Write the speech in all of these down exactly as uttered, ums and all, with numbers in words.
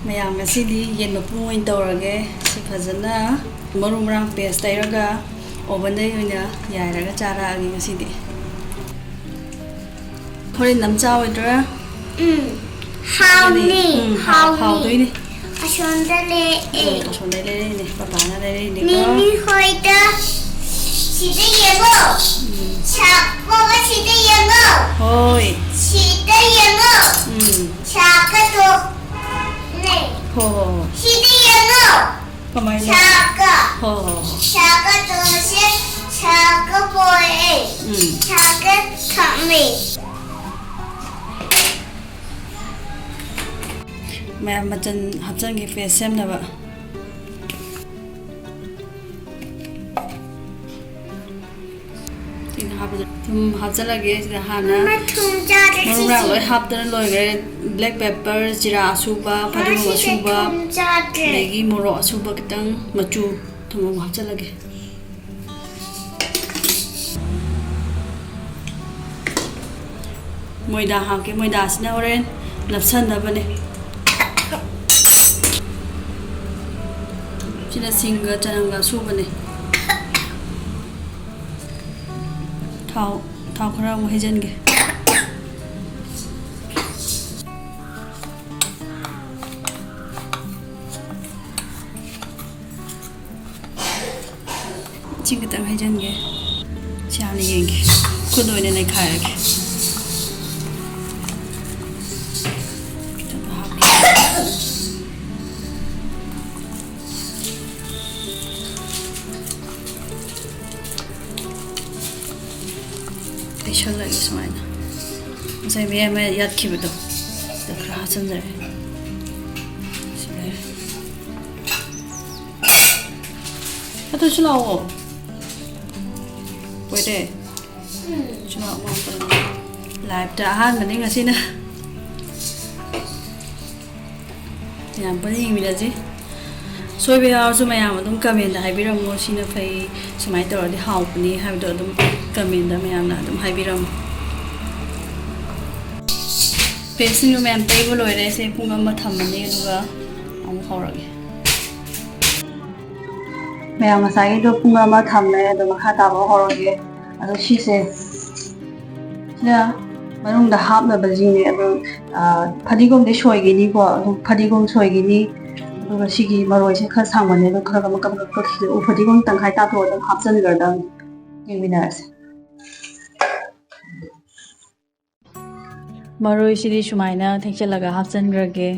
ꯃꯌꯥꯝ, ꯉꯁꯤꯗꯤ ꯌꯦꯟ ꯃꯄꯨꯝ ꯑꯣꯏꯅ ꯇꯧꯔꯒꯦ꯫ ꯁꯤ ꯐꯖꯅ ꯃꯔꯨ ꯃꯔꯥꯡ paste ꯇꯩꯔꯒ oven ꯗ ꯑꯣꯏꯅ ꯌꯥꯏꯔꯒ ꯆꯥꯔꯛꯑꯒꯦ ꯉꯁꯤꯗꯤ꯫ ꯍꯣꯔꯦꯟ ꯅꯝ ꯆꯥꯔꯣꯏꯗ꯭ꯔꯥ? ꯎꯝ, ꯍꯥꯎꯅꯤ, ꯎꯝ, ꯍꯥꯎ- ꯍꯥꯎꯅꯤ꯫ ꯍꯥꯎꯗꯣꯏꯅꯤ꯫ ꯑꯁꯣꯝꯗ ꯂꯩꯔꯛꯑꯦ꯫ ꯎꯝ, ꯑꯁꯣꯝꯗꯩ ꯂꯩꯔꯛꯏꯅꯦ, ꯄꯄꯥꯅ ꯂꯩꯔꯛꯏꯅꯦꯀꯣ꯫ ꯅꯤꯅꯤ ꯍꯣꯏꯗ ꯁꯤꯗ ꯌꯦꯡꯉꯣ꯫ ꯁꯥꯛꯄꯒ ꯁꯤꯗ ꯌꯦꯡꯉꯣ꯫ ꯍꯣꯏ꯫ ꯁꯤꯗ ꯌꯦꯡꯉꯣ꯫ ꯎꯝ꯫ ꯁꯥꯛꯀꯗꯣ ꯂꯩ꯫ ꯍꯣ ꯍꯣ ꯍꯣ꯫ ꯁꯤꯗ ꯌꯦꯡꯉꯣ꯫ ꯀꯃꯥꯏꯅ? ꯁꯥꯛꯀ꯫ ꯍꯣ ꯍꯣ ꯍꯣ꯫ ꯁꯥꯛꯀ ꯇꯣꯁꯦ꯫ ꯁꯥꯛꯀ ꯄꯣꯔꯛꯑꯦ꯫ ꯎꯝ꯫ ꯁꯥꯛꯀ ꯊꯝꯃꯦ꯫ ꯃꯌꯥꯝ ꯃꯆꯜ ꯍꯥꯞꯆꯟꯒꯦ paste ꯁꯦꯝꯅꯕ꯫ ꯁꯤꯗ ꯍꯥꯞꯄꯁꯦ꯫ ꯊꯨꯝ ꯍꯥꯞꯆꯜꯂꯒꯦ꯫ ꯁꯤꯗ ꯍꯥꯟꯅ ꯑꯃ ꯊꯨꯝ ꯆꯥꯗ꯭ꯔꯦ ꯃꯔꯨ ꯃꯔꯥꯡ ꯁꯤꯁꯦ꯫ ꯂꯣꯏ ꯍꯥꯞꯇꯅ ꯂꯣꯏꯈ꯭ꯔꯦ꯫ Black pepper, ꯖꯤꯔꯥ ꯑꯁꯨꯕ, ꯐꯗꯤꯒꯣꯝ ꯁꯤꯁꯦ ꯑꯁꯨꯕ, ꯊꯨꯝ ꯆꯥꯗ꯭ꯔꯦ꯫ ꯑꯗꯒꯤ ꯃꯣꯔꯣꯛ ꯑꯁꯨꯕ ꯈꯤꯇꯪ, ꯃꯆꯨ, ꯊꯨꯝ ꯑꯃꯨꯛ ꯍꯥꯞꯆꯜꯂꯒꯦ꯫ ꯃꯣꯏꯗꯥ ꯍꯥꯞꯀꯦ꯫ ꯃꯣꯏꯗꯥꯁꯤꯅ ꯍꯣꯔꯦꯟ ꯅꯞꯁꯟꯅꯕꯅꯦ꯫ ꯁꯤꯅ ꯁꯤꯡꯒ ꯆꯅꯝꯒ ꯑꯁꯨꯕꯅꯦ꯫ ꯊꯥꯎ, ꯊꯥꯎ ꯈꯔ ꯑꯃꯨꯛ ꯍꯩꯖꯤꯟꯒꯦ꯫ ꯏꯁꯤꯡ ꯈꯤꯇꯪ ꯍꯩꯖꯤꯟꯒꯦ꯫ ꯁꯤ ꯍꯥꯟꯅ ꯌꯦꯡꯒꯦ꯫ ꯈꯨꯠ ꯑꯣꯏꯅ ꯅꯩꯈꯥꯏꯔꯒꯦ꯫ ꯈꯤꯇꯪ ꯍꯥꯞꯀꯦ꯫ ꯇꯩꯁꯜꯂꯒꯦ ꯁꯨꯃꯥꯏꯅ꯫ ꯉꯁꯥꯏ ꯃꯌꯥꯏ ꯃꯌꯥꯏ ꯌꯥꯠꯈꯤꯕꯗꯣ ꯑꯗꯨ ꯈꯔ ꯍꯥꯞꯆꯤꯟꯖꯔꯦ꯫ ꯁꯤ ꯂꯩꯔꯦ꯫ ꯑꯗꯨꯁꯨ ꯂꯥꯛꯑꯣ꯫ ꯀꯣꯏꯔꯦ꯫ ꯁꯤ ꯂꯥꯛꯑꯣ, ꯃꯥ ꯇꯧꯔꯦ꯫ Live ꯇ ꯑꯍꯥꯟꯕꯅꯤ ꯉꯁꯤꯅ꯫ ꯃꯌꯥꯝ ꯄꯨꯟꯅ ꯌꯦꯡꯃꯤꯟꯅꯁꯤ꯫ ꯁꯣꯏꯕ ꯌꯥꯎꯔꯁꯨ ꯃꯌꯥꯝ ꯑꯗꯨꯝ comment ꯇ ꯍꯥꯏꯕꯤꯔꯝꯃꯣ, "ꯁꯤꯅ ꯐꯩ, ꯁꯨꯃꯥꯏꯅ ꯇꯧꯔꯗꯤ ꯍꯥꯎꯕꯅꯤ" ꯍꯥꯏꯕꯗꯣ ꯑꯗꯨꯝ comment ꯇ ꯃꯌꯥꯝꯅ ꯑꯗꯨꯝ ꯍꯥꯏꯕꯤꯔꯝꯃꯣ꯫ ꯄꯦꯁꯁꯤꯡꯗꯣ ꯃꯌꯥꯝ ꯇꯩꯕ ꯂꯣꯏꯔꯦ꯫ ꯁꯦ ꯄꯨꯡ ꯑꯃ ꯊꯝꯃꯅꯤ, ꯑꯗꯨꯒ ꯑꯃꯨꯛ ꯍꯧꯔꯒꯦ꯫ ꯃꯌꯥꯝ ꯉꯁꯥꯏꯒꯤꯗꯣ ꯄꯨꯡ ꯑꯃ ꯊꯝꯃꯦ, ꯑꯗꯣ ꯃꯈꯥ ꯇꯥꯕ ꯍꯧꯔꯒꯦ꯫ ꯑꯗꯣ ꯁꯤꯁꯦ, ꯁꯤꯅ ꯃꯅꯨꯡꯗ ꯍꯥꯞꯅꯕꯁꯤꯡꯅꯦ꯫ ꯑꯗꯣ, ꯑ, ꯐꯗꯤꯒꯣꯝꯗꯤ ꯁꯣꯏꯈꯤꯅꯤꯀꯣ, ꯑꯗꯨ ꯐꯗꯤꯒꯣꯝ ꯁꯣꯏꯈꯤꯅꯤ꯫ ꯑꯗꯨꯒ ꯁꯤꯒꯤ ꯃꯔꯣꯏꯁꯦ ꯈꯔ ꯁꯥꯡꯃꯜꯂꯦ, ꯑꯗꯣ ꯈꯔ ꯈꯔ ꯃꯀꯛ ꯃꯀꯛ ꯀꯛꯁꯤꯜꯂꯦ꯫ ꯎ ꯐꯗꯤꯒꯣꯝ ꯇꯪꯈꯥꯏ ꯇꯥꯊꯣꯛꯑꯒ ꯑꯗꯨꯝ ꯍꯥꯞꯆꯤꯟꯈ꯭ꯔꯗꯕꯅꯤ꯫ ꯌꯦꯡꯃꯤꯟꯅꯔꯁꯦ꯫ ꯃꯔꯣꯏꯁꯤꯗꯤ ꯁꯨꯃꯥꯏꯅ ꯊꯦꯛꯆꯜꯂꯒ ꯍꯥꯞꯆꯤꯟꯈ꯭ꯔꯒꯦ꯫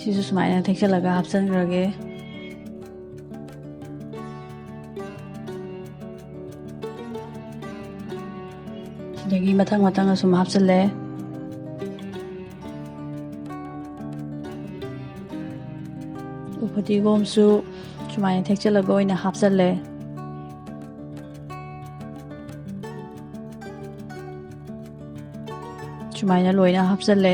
ꯁꯤꯁꯨ ꯁꯨꯃꯥꯏꯅ ꯊꯦꯛꯆꯜꯂꯒ ꯍꯥꯞꯆꯤꯟꯈ꯭ꯔꯒꯦ꯫ ꯁꯤꯗꯒꯤ ꯃꯊꯪ ꯃꯊꯪ ꯑꯁꯨꯝ ꯍꯥꯞꯆꯤꯜꯂꯦ꯫ ꯎ ꯐꯗꯤꯒꯣꯝꯁꯨ ꯁꯨꯃꯥꯏꯅ ꯊꯦꯛꯆꯜꯂꯒ ꯑꯣꯏꯅ ꯍꯥꯞꯆꯜꯂꯦ꯫ ꯁꯨꯃꯥꯏꯅ ꯂꯣꯏꯅ ꯍꯥꯞꯆꯜꯂꯦ꯫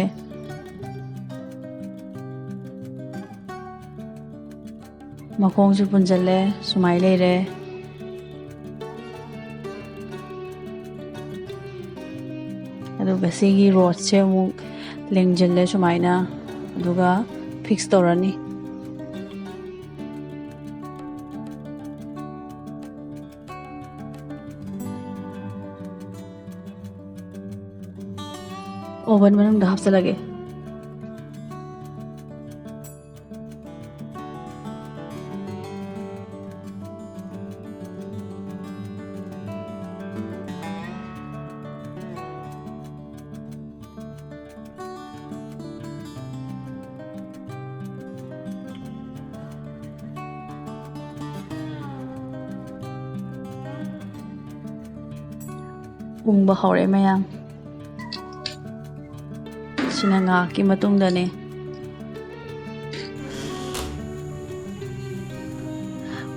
ꯃꯈꯣꯡꯁꯨ ꯄꯨꯟꯁꯤꯜꯂꯦ꯫ ꯁꯨꯃꯥꯏꯅ ꯂꯩꯔꯦ꯫ ꯑꯗꯨꯒ ꯁꯤꯒꯤ ꯔꯣꯁꯁꯦ ꯑꯃꯨꯛ ꯂꯦꯡꯁꯤꯜꯂꯦ ꯁꯨꯃꯥꯏꯅ, ꯑꯗꯨꯒ ꯐꯤꯛꯁ ꯇꯧꯔꯅꯤ꯫ ꯑꯣꯚꯟ ꯃꯅꯨꯡꯗ ꯍꯥꯞꯆꯜꯂꯒꯦ꯫ ꯎꯪꯕ ꯍꯧꯔꯦ ꯃꯌꯥꯝ꯫ ꯁꯤꯅ ꯉꯥꯏꯍꯥꯛꯀꯤ ꯃꯇꯨꯡꯗꯅꯦ꯫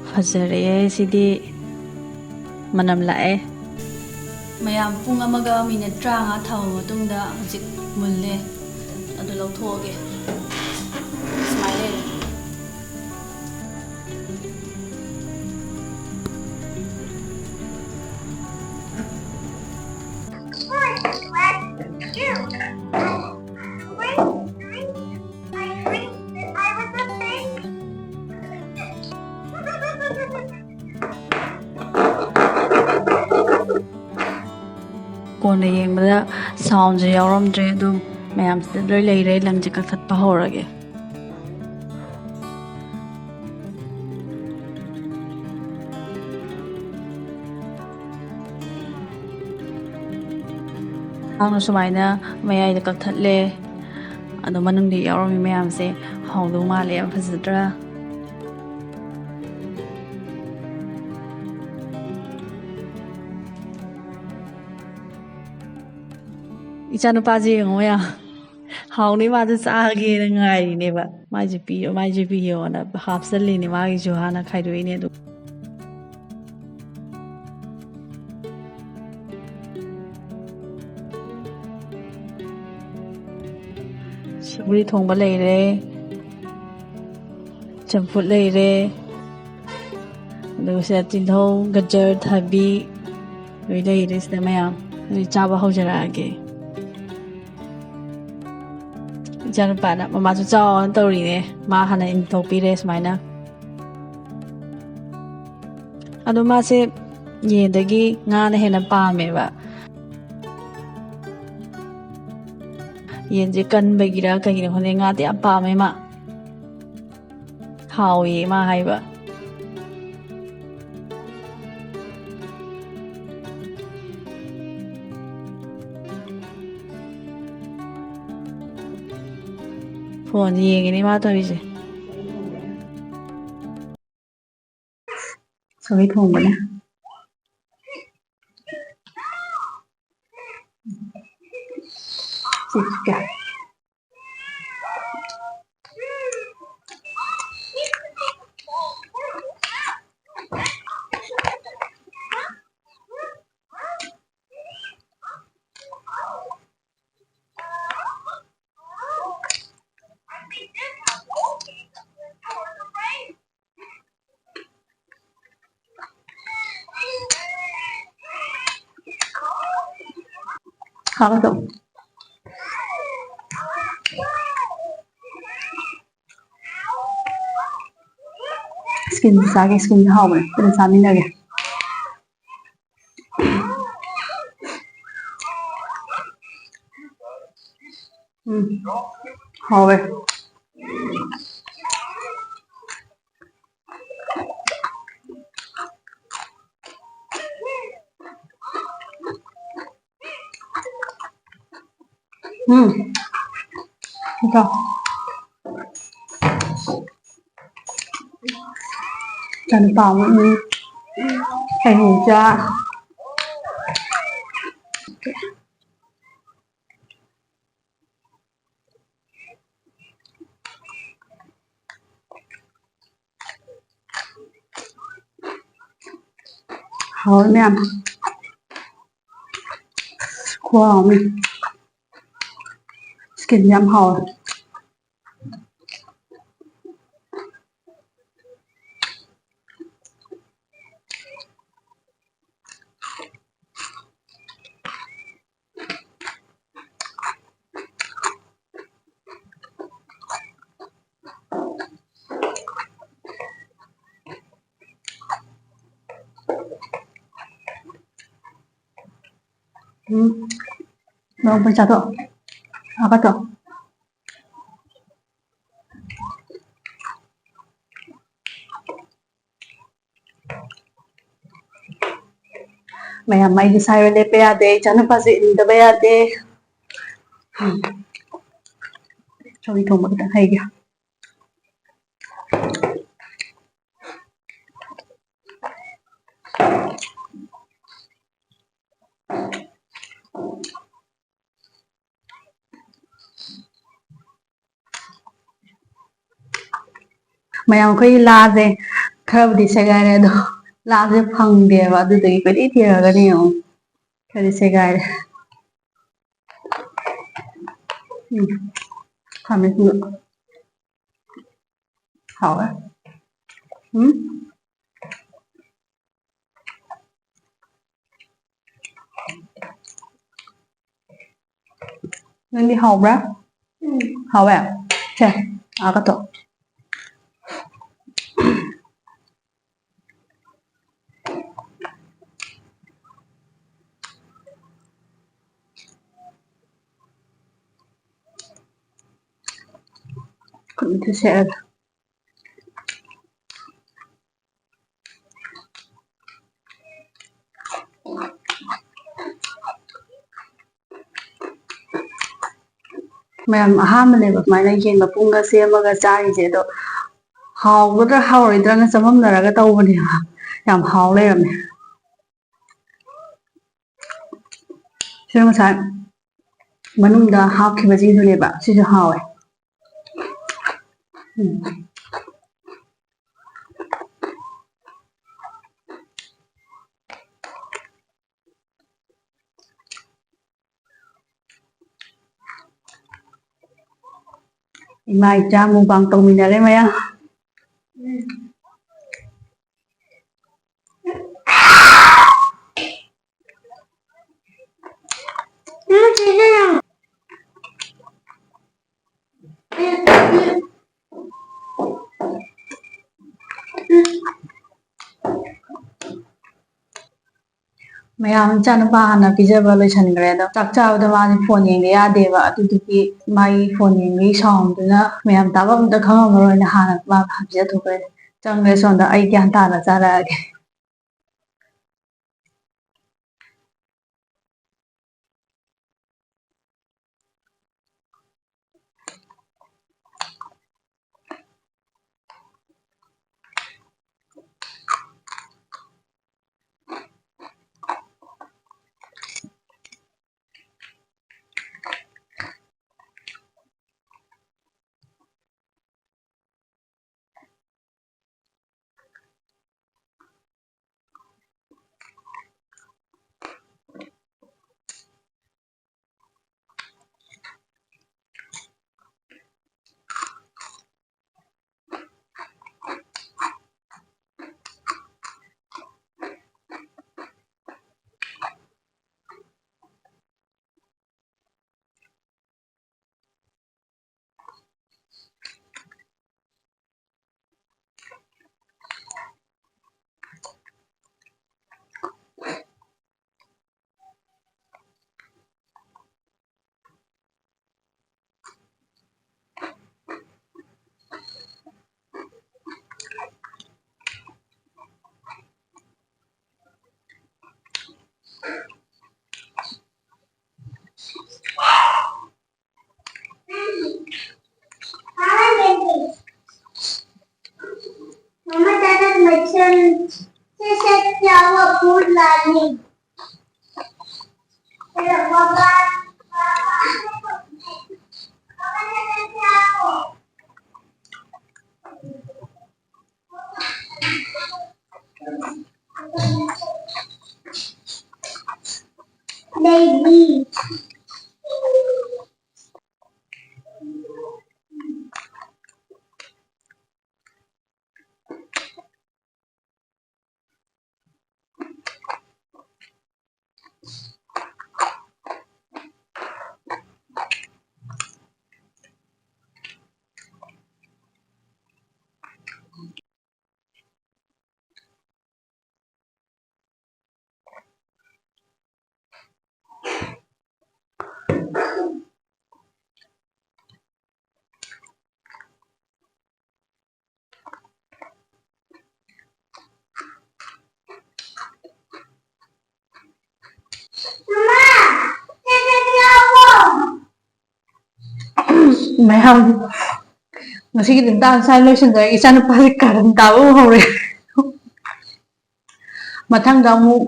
ꯐꯖꯔꯦ ꯁꯤꯗꯤ꯫ ꯃꯅꯝ ꯂꯥꯛꯑꯦ꯫ ꯃꯌꯥꯝ, ꯄꯨꯡ ꯑꯃꯒ ꯃꯤꯅꯠ ꯇꯔꯥꯃꯉꯥ ꯊꯝꯃ ꯃꯇꯨꯡꯗ ꯍꯧꯖꯤꯛ ꯃꯨꯜꯂꯦ꯫ ꯑꯗꯨ ꯂꯧꯊꯣꯛꯑꯒꯦ꯫ ꯁꯨꯃꯥꯏꯅ ꯂꯩꯔꯦ꯫ ꯀꯣꯟꯅ ꯌꯦꯡꯕꯗ ꯁꯥꯎꯟꯁꯦ ꯌꯥꯎꯔꯝꯗ꯭ꯔꯦ꯫ ꯑꯗꯨꯝ ꯃꯌꯥꯝꯁꯤꯗ ꯂꯣꯏ ꯂꯩꯔꯦ꯫ ꯂꯪꯁꯦ ꯀꯛꯊꯠꯄ ꯍꯧꯔꯒꯦ꯫ ꯈ꯭ꯋꯥꯡꯅ ꯁꯨꯃꯥꯏꯅ ꯃꯌꯥꯏꯗ ꯀꯛꯊꯠꯂꯦ꯫ ꯑꯗꯣ ꯃꯅꯨꯡꯗ ꯌꯥꯎꯔꯝꯃꯤ ꯃꯌꯥꯝꯁꯦ ꯍꯥꯎꯗꯧ ꯃꯥꯜꯂꯦ꯫ ꯌꯥꯝ ꯐꯖꯗ꯭ꯔꯥ? ꯏꯆꯥꯅꯨꯄꯥꯁꯦ ꯌꯦꯡꯉꯣ ꯃꯌꯥꯝ꯫ ꯍꯥꯎꯅꯤ ꯃꯥꯁꯨ ꯆꯥꯒꯦꯅ ꯉꯥꯏꯔꯤꯅꯦꯕ꯫ ꯃꯥꯏꯁꯦ ꯄꯤꯌꯣ, ꯃꯥꯏꯁꯦ ꯄꯤꯌꯣꯅ ꯍꯥꯞꯆꯜꯂꯤꯅꯦ꯫ ꯃꯥꯒꯤꯁꯨ ꯍꯥꯟꯅ ꯈꯥꯏꯗꯣꯛꯏꯅꯦ꯫ ꯑꯗꯨ ꯁꯧꯒ꯭ꯔꯤ ꯊꯣꯡꯕ ꯂꯩꯔꯦ, ꯆꯝꯐꯨꯠ ꯂꯩꯔꯦ, ꯑꯗꯨꯒ ꯁꯤꯗ ꯇꯤꯜꯍꯧ, ꯒꯖꯔ, ꯊꯕꯤ ꯂꯣꯏ ꯂꯩꯔꯦ ꯁꯤꯗ ꯃꯌꯥꯝ꯫ ꯑꯗꯨꯗꯤ ꯆꯥꯕ ꯍꯧꯖꯔꯛꯑꯒꯦ꯫ ꯏꯆꯥꯅꯨꯄꯥꯅ ꯃꯃꯥꯁꯨ ꯆꯥꯎꯅ ꯇꯧꯔꯤꯅꯦ꯫ ꯃꯥ ꯍꯥꯟꯅ ꯏꯟꯊꯣꯛꯄꯤꯔꯦ ꯁꯨꯃꯥꯏꯅ꯫ ꯑꯗꯣ ꯃꯥꯁꯦ ꯌꯦꯟꯗꯒꯤ ꯉꯥꯅ ꯍꯦꯟꯅ ꯄꯥꯝꯃꯦꯕ꯫ ꯌꯦꯟꯁꯦ ꯀꯟꯕꯒꯤꯔ ꯀꯩꯒꯤꯅꯣ ꯈꯪꯗꯦ, ꯉꯥꯗꯤ ꯌꯥꯝ ꯄꯥꯝꯃꯦ ꯃꯥ꯫ ꯍꯥꯎꯋꯦ ꯃꯥ ꯍꯥꯏꯕ꯫ ꯐꯣꯟ ꯌꯦꯡꯉꯤꯅꯦ ꯃꯥ ꯇꯧꯔꯤꯁꯦ꯫ ꯁꯧꯒ꯭ꯔꯤ ꯊꯣꯡꯕꯅꯦ꯫ ꯆꯤꯞꯁꯀ꯫ ꯍꯥꯎꯕꯗꯣ꯫ ꯁ꯭ꯀꯤꯟ ꯆꯥꯒꯦ, ꯁ꯭ꯀꯤꯟ ꯍꯥꯎꯕꯅꯦ, ꯄꯨꯟꯅ ꯆꯥꯃꯤꯟꯅꯒꯦ꯫ ꯎꯝ, ꯍꯥꯎꯋꯦ꯫ ꯎꯝ꯫ ꯏꯆꯥ꯫ ꯏꯆꯥꯅꯨꯄꯥ ꯑꯃ, ꯎꯝ꯫ ꯍꯩ ꯆꯥ꯫ ꯍꯥꯎꯋꯦ ꯃꯌꯥꯝ꯫ ꯈꯨꯍꯥꯎ ꯑꯃ꯫ ꯁ꯭ꯀꯤꯟ ꯌꯥꯝ ꯍꯥꯎꯋꯦ꯫ ꯎꯝ꯫ ꯃꯔꯣꯛ ꯃꯩ ꯆꯥꯊꯣꯛ꯫ ꯍꯥꯞꯀꯠꯆꯧ꯫ ꯃꯌꯥꯝ, ꯑꯩꯗꯤ ꯁꯥꯏꯔꯣꯏ ꯂꯦꯞꯄ ꯌꯥꯗꯦ, ꯏꯆꯥꯅꯨꯄꯥꯁꯦ ꯏꯟꯗꯕ ꯌꯥꯗꯦ꯫ ꯎꯝ꯫ ꯆꯧꯔꯤ ꯊꯣꯡꯕ ꯈꯤꯇꯪ ꯍꯩꯒꯦ꯫ ꯃꯌꯥꯝ, ꯑꯩꯈꯣꯏꯒꯤ ꯂꯥꯁꯦ ꯈꯔꯕꯨꯗꯤ ꯁꯦꯒꯥꯏꯔꯦ, ꯑꯗꯣ ꯂꯥꯁꯦ ꯐꯪꯗꯦꯕ, ꯑꯗꯨꯗꯨꯒꯤ ꯀꯣꯏꯊꯤ ꯊꯤꯔꯒꯅꯦ ꯌꯦꯡꯉꯣ, ꯈꯔꯗꯤ ꯁꯦꯒꯥꯏꯔꯦ꯫ ꯎꯝ, ꯈꯥꯃꯦꯟꯁꯤꯟꯕ꯫ ꯍꯥꯎꯋꯦ꯫ ꯎꯝ꯫ ꯅꯪꯗꯤ ꯍꯥꯎꯕ꯭ꯔꯥ? ꯍꯥꯎꯋꯦ꯫ ꯁꯦ, ꯑꯥꯒ ꯇꯣ꯫ ꯈꯨꯠꯅ ꯁꯦꯠꯂꯒ꯫ ꯃꯌꯥꯝ ꯑꯍꯥꯟꯕꯅꯦꯕ ꯁꯨꯃꯥꯏꯅ ꯌꯦꯟ ꯃꯄꯨꯝꯒ ꯁꯦꯝꯃꯒ ꯆꯥꯔꯤꯁꯦ꯫ ꯑꯗꯣ ꯍꯥꯎꯒꯗ꯭ꯔꯥ ꯍꯥꯎꯔꯣꯏꯗ꯭ꯔꯥꯅ ꯆꯃꯝꯅꯔꯒ ꯇꯧꯕꯅꯦꯕ꯫ ꯌꯥꯝ ꯍꯥꯎ ꯂꯩꯔꯝꯃꯦ꯫ ꯁꯤꯅ ꯉꯁꯥꯏ ꯃꯅꯨꯡꯗ ꯍꯥꯞꯈꯤꯕꯁꯤꯡꯗꯨꯅꯦꯕ꯫ ꯁꯤꯁꯨ ꯍꯥꯎꯋꯦ꯫ ꯎꯝ꯫ ꯏꯃꯥ ꯏꯆꯥ mukbang ꯇꯧꯃꯤꯟꯅꯔꯦ ꯃꯌꯥꯝ꯫ ꯃꯌꯥꯝ ꯏꯆꯥꯅꯨꯄꯥ ꯍꯥꯟꯅ ꯄꯤꯖꯕ ꯂꯣꯏꯁꯟꯈ꯭ꯔꯦ꯫ ꯑꯗꯣ ꯆꯥꯛ ꯆꯥꯕꯗ ꯃꯥꯁꯦ phone ꯌꯦꯡꯗ ꯌꯥꯗꯦꯕ꯫ ꯑꯗꯨꯗꯨꯒꯤ ꯃꯥꯒꯤ phone ꯌꯦꯡꯕꯒꯤ soundꯗꯨꯅ ꯃꯌꯥꯝ ꯇꯥꯕ ꯑꯝꯇ ꯈꯪꯉꯝꯃꯔꯣꯏꯅ ꯍꯥꯟꯅ ꯃꯥ ꯄꯤꯖꯊꯣꯛꯈ꯭ꯔꯦ꯫ ꯆꯪꯈ꯭ꯔꯦ ꯁꯣꯝꯗ, ꯑꯩ ꯒ꯭ꯌꯥꯟ ꯇꯥꯅ ꯆꯥꯔꯛꯑꯒꯦ꯫ Mama, tata, my turn. Say, say, flower, food, learning. Baby. ꯃꯌꯥꯝ, ꯉꯁꯤꯒꯤꯗꯤ ꯃꯇꯥꯡ ꯑꯁꯥꯏ ꯂꯣꯏꯁꯤꯟꯖꯔꯒꯦ꯫ ꯏꯆꯥꯅꯨꯄꯥꯁꯦ ꯀꯥꯔꯟ ꯇꯥꯕ ꯑꯃ ꯍꯧꯔꯦ꯫ ꯃꯊꯪꯗ ꯑꯃꯨꯛ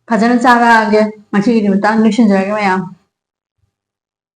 ꯐꯖꯅ ꯆꯥꯔꯛꯑꯒꯦ꯫ ꯉꯁꯤꯒꯤꯗꯤ ꯃꯇꯥꯡ ꯂꯣꯏꯁꯤꯟꯖꯔꯒꯦ ꯃꯌꯥꯝ꯫